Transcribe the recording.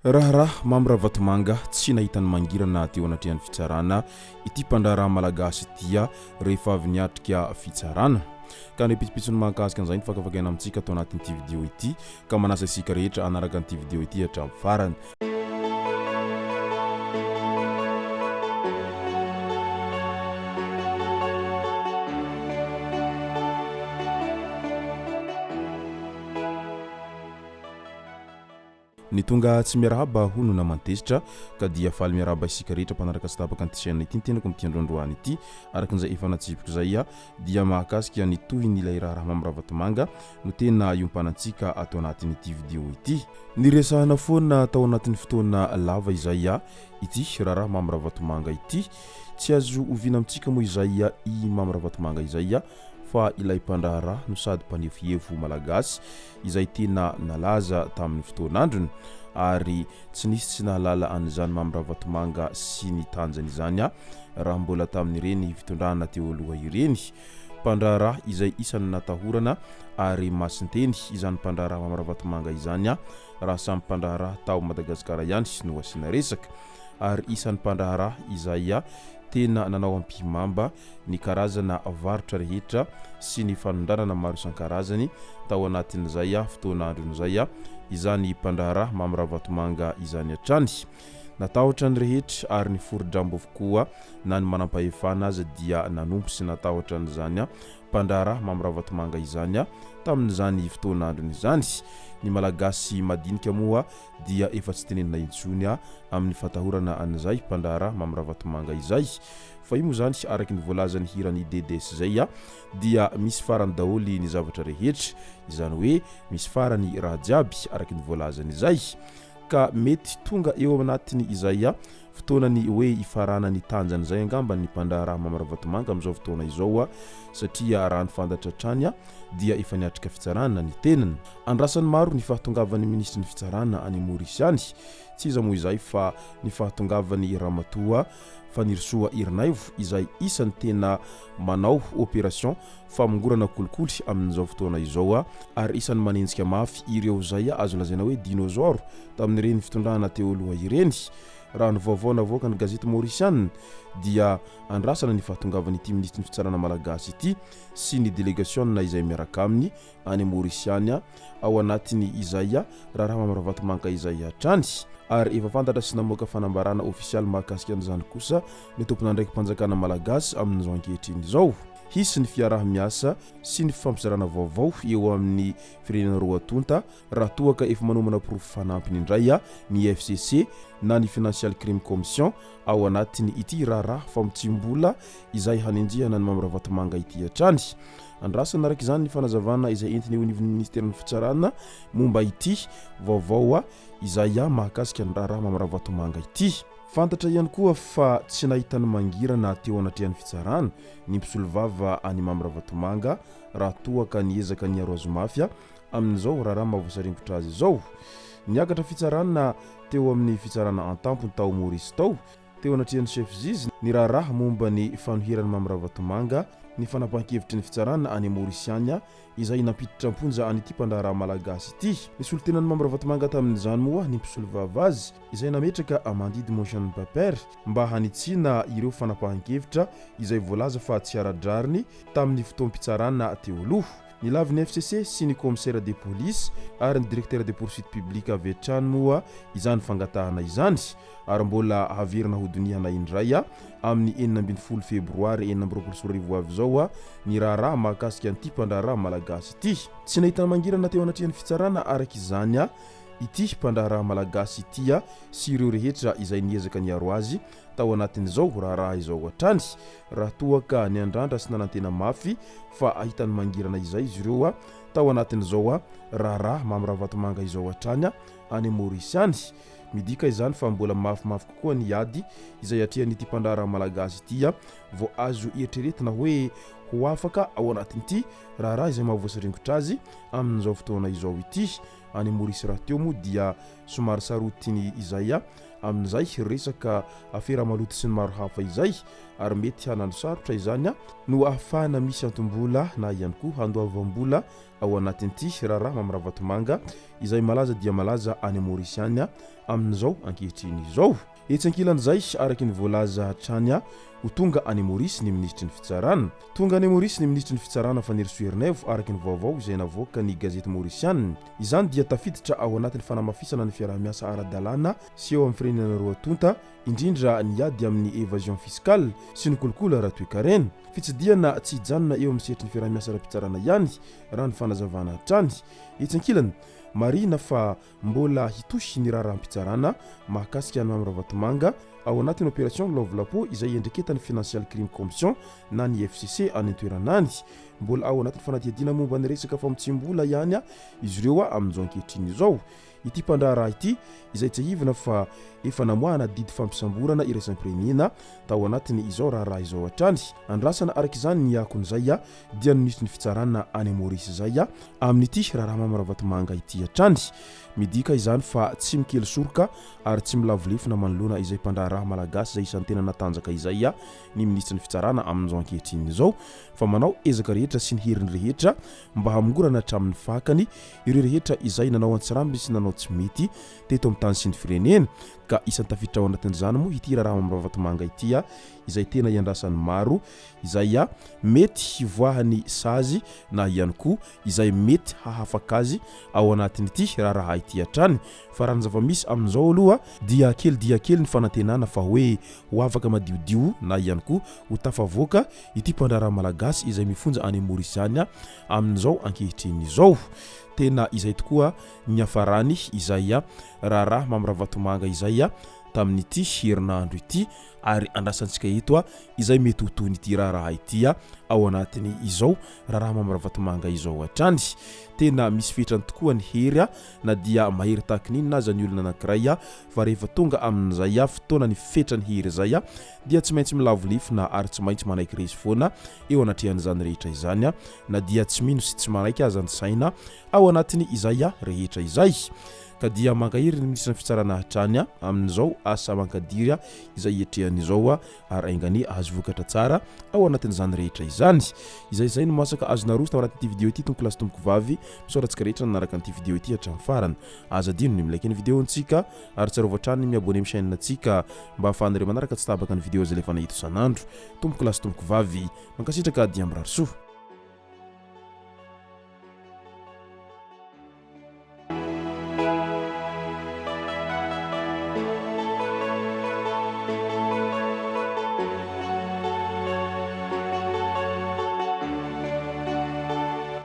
Raharaha Mamy Ravatomanga, tsy nahita ny mangirana teo anatrehan'ny fitsarana ity mpandraharaha malagasy ity rehefa avy niatrika fitsarana. Ka ny pitsopitsony mahakasika an'izay no fakafakaina amintsika ato anatin'ity video ity ka manasa isika rehetra hanaraka an'ity video ity hatramin'ny farany. Ny tonga tsy miarahaba hono naman-tezitra ka dia faly miarahaba isika rehetra mpanaraka sy tapaka an'ity chaîne ity ny tenako amin'ity androandroany ity. Araka an'izay efa natsipiko izay dia mahakasika ny tohin'ilay raharaha Mamy Ravatomanga no tena iompanantsika ato anatin'ity video ity. Niresahana foana tao anatin'ny fotoana lava izay ity raharaha Mamy Ravatomanga ity. Tsy azo oviana amintsika moa izay i Mamy Ravatomanga izay fa ilay mpandraharaha no sady mpanefohefo malagasy izay tena nalaza tamin'ny fotoan'androny ary tsy nisy tsy nahalala an'izany Mamy Ravatomanga sy ny tanjany izany raha mbola tamin'ireny fitondrana teo aloha ireny. Mpandraharaha izay isan'ny natahorana ary masin-teny izany mpandraharaha Mamy Ravatomanga izany raha samy mpandraharaha tao Madagasikara ihany no asiana resaka ary isan'ny mpandraharaha izay tena nanao ampihimamba ny karazana varotra rehetra sy ny fanondranana maro isan-karazany tao anatin'izay fotoana andron'izay izany mpandraharaha Mamy Ravatomanga izany hatrany. Natahotra ny rehetra ary ny forodrambo avokoa na ny manampahefana aza dia nanompo sy natahotra an'izany mpandraharaha Mamy Ravatomanga izany tamin'izany fotoana androny izany. Ny Malagasy madinika moa dia efa tsy tenenina intsony amin'ny fatahorana an'izay mpandraharaha Mamy Ravatomanga izay. Fa io moa izany araky ny voalazan'ny hiran'i Dedes izay dia misy farany daholo ny zavatra rehetra, izany hoe misy farany raha jiaby araky ny voalazany izay. Ka mety tonga eo anatiny izay fotoanany hoe hifaranany tanjany izay angamba ny mpandraharaha Mamy Ravatomanga amin'izao fotoana izao satria raha ny fantatra hatrany dia efa niatrika fitsarana ny tenany. Andrasan'ny maro ny fahatongavan'ny minisitry ny fitsarana any Maorisy any, tsy iza moa izay fa ny fahatongavan'i Ramatoa Fanirisoa Ernaivo izay isan'ny tena manao opération famongorana kolikoly amin'izao fotoana izao ary isan'ny manenjika mafy ireo izay azo lazaina hoe dinosaures tamin'ireny fitondrana teo aloha ireny. Raha ny vaovao navoakan'ny gazety Mauritiana dia andrasana ny fahatongavan'ity minisitry ny fitsarana malagasy ity sy ny delegasiona izay miaraka aminy any Maorisy any ao anatiny izay raharaha Mamy Ravatomanga izay hatrany. Ary efa fantatra sy namoaka fanambarana ofisialy mahakasika an'izany kosa ny tompon'andraiki-panjakana malagasy amin'izao ankehitriny izao. Hisy ny fiaraha-miasa sy ny fifampizarana vaovao eo amin'ny firenena roa tonta raha toa ka efa manomana porofo fanampiny indray ny FCC na ny Financial Crime Commission ao anatin' ity raharaha famotsiam-bola izay hanenjehana an'i Mamy Ravatomanga ity hatrany. Andrasana araka izany ny fanazavana izay entiny eo anivon'ny minisiteran'ny fitsarana momba ity vaovao izay mahakasika ny raharaha Mamy Ravatomanga ity. Fantatra ihany koa fa tsy nahita ny mangirana teo anatrehan'ny fitsarana ny mpisolovava an'i Mamy Ravatomanga raha toa ka niezaka niaro azy mafy amin'izao raharaha mahavoasaringotra azy izao. Niakatra fitsarana teo amin'ny fitsarana an-tampony tao Maurice tao, teo anatrehan'ny Chef Juge, ny raharaha momba ny fanoheran'i Mamy Ravatomanga ny fanapahan-kevitry ny fitsarana any Maurice any izay nampiditra am-ponja an'ity mpandraharaha malagasy ity. Nisolo tena an'i Mamy Ravatomanga tamin'izany moa ny mpisolovava azy izay nametraka amandidy motion paper mba hanitsiana ireo fanapahan-kevitra izay voalaza fa tsy ara-drariny tamin'ny fotoam-pitsarana teo aloha. Nilavin'ny FCC sy ny Commissaire de police ary ny Directeur des poursuites publiques avy hatrany moa izany fangatahana izany ary mbola haverina hodinihana indray amin'ny 16 febroary 2026 ho avy izao ny raharaha mahakasika an'ity mpandraharaha malagasy ity. Tsy nahitana mangirana teo anatrehan'ny fitsarana araka izany ity mpandraharaha malagasy ity sy ireo rehetra izay niezaka niaro azy tao anatin'izao raharaha izao hatrany raha toa ka niandrandra sy nanantena mafy fa hahita ny mangirana izay izy ireo tao anatin'izao raharaha Mamy Ravatomanga izao hatrany any Maurice any. Midika izany fa mbola mafimafy kokoa ny ady izay atrehan'ity mpandraharaha malagasy ity vao azo eritreretina hoe ho afaka ao anatin'ity raharaha izay mahavoasaringotra azy amin'izao fotoana izao ity. Any Maurice rahateo moa dia somary sarotiny izay. amin'izay resaka afera maloto sy ny maro hafa izay ary mety hanano sarotra izany no ahafahana misy antom-bola na ihany koa handoavam-bola ao anatin'ity raharaha Mamy Ravatomanga izay malaza dia malaza any Maorisy any amin'izao ankehitriny izao. Etsy ankilan'izay, araka ny voalaza hatrany, ho tonga any Maorisy ny minisitry ny fitsarana. Tonga any Maorisy ny minisitry ny fitsarana Fanirisoa Ernaivo araka ny vaovao izay navoakan'ny gazety maorisianina. Izany dia tafiditra ao anatin'ny fanamafisana ny fiaraha-miasa ara-dalàna sy eo amin'ny firenena roa tonta, indrindra ny ady amin'ny évasion fiscale sy ny kolikoly ara-toekarena. Fitsidihana tsy hijanona eo amin'ny sehatry ny fiaraha-miasa ara-pitsarana ihany, raha ny fanazavana hatrany. Etsy ankilany, marihina fa Mbola hitohy ny raharaham-pitsarana mahakasika an'i Mamy Ravatomanga ao anatin'ny Opération Love la Peau izay iandraiketan'ny Financial Crime Commission na ny FCC any an-toerana any. Mbola ao anatin'ny fanadihadiana momba ny resaka famotsiam-bola ihany izy ireo amin'izao ankehitriny izao. Ity mpandraharaha ity izay tsiahivina fa efa namoahana didy fampisamborana iraisam-pirenena tao anatin'ny izao raharaha izao hatrany. Andrasana araka izany ny akon'izay dia ny minisitry ny fitsarana any Maurice izay amin'ity raharaha Mamy Ravatomanga ity hatrany. Midika izany fa tsy mikely soroka ary tsy milavo lefona manoloana izay mpandraharaha malagasy izay isan'ny tena natanjaka izay ny minisitry ny fitsarana amin'izao ankehitriny izao fa manao ezaka rehetra sy ny heriny rehetra mba hamongorana hatramin'ny fakany ireo rehetra izay nanao antsirambiny sy nanao tsy mety teto amin'ny tany sy ny firenena ka isan'ny tafiditra ao anatin'izany moa ity raharaha Mamy Ravatomanga ity izay tena iandrasan'ny maro izay mety hivoahan'ny sazy na ihany koa izay mety hahafaka azy ao anatin'ity raharaha ity hatrany. Fa raha ny zava-misy amin'izao aloha dia kely dia kely ny fanantenana fa hoe ho afaka madiodio na ihany koa ho tafavoaka ity mpandraharaha malagasy izay mifonja any Maurice any amin'izao ankehitriny izao. Tena izay tokoa ny niafarany izay raharaha Mamy Ravatomanga izay tamin'ity herinandro ity ary andrasantsika eto izay mety ho tohin'ity raharaha ity ao anatin'ny izao raharaha Mamy Ravatomanga izao hatrany. Tena misy fetrany tokoa ny hery na dia mahery tahaky ny inona aza ny olona anankiray fa rehefa tonga amin'izay fotoana ny fetran'ny hery izay dia tsy maintsy milavo lefona ary tsy maintsy manaiky resy foana eo anatrehan'izany rehetra izany na dia tsy mino sy tsy manaiky aza ny saina ao anatin'ny izay rehetra izay. Ka dia mankahery ny minisitry ny fitsarana hatrany amin'izao asa mankadiry izay hiatrehany izao ary ainganie ahazo vokatra tsara ao anatin'izany rehetra izany. Izay izay no masaka azo naroso tao anatin'ity video ity tompoko lahy sy tompoko vavy. Misaotra antsika rehetra nanaraka an'ity video ity hatramin'ny farany. Aza adino ny mi-like ny video-ntsika ary tsarovy hatrany ny mi-abonner amin'ny chaîne-ntsika mba ahafahanareo manaraka tsy tapaka ny video izay alefanay eto isan'andro. Tompoko lahy sy tompoko vavy, mankasitraka dia mirary soa.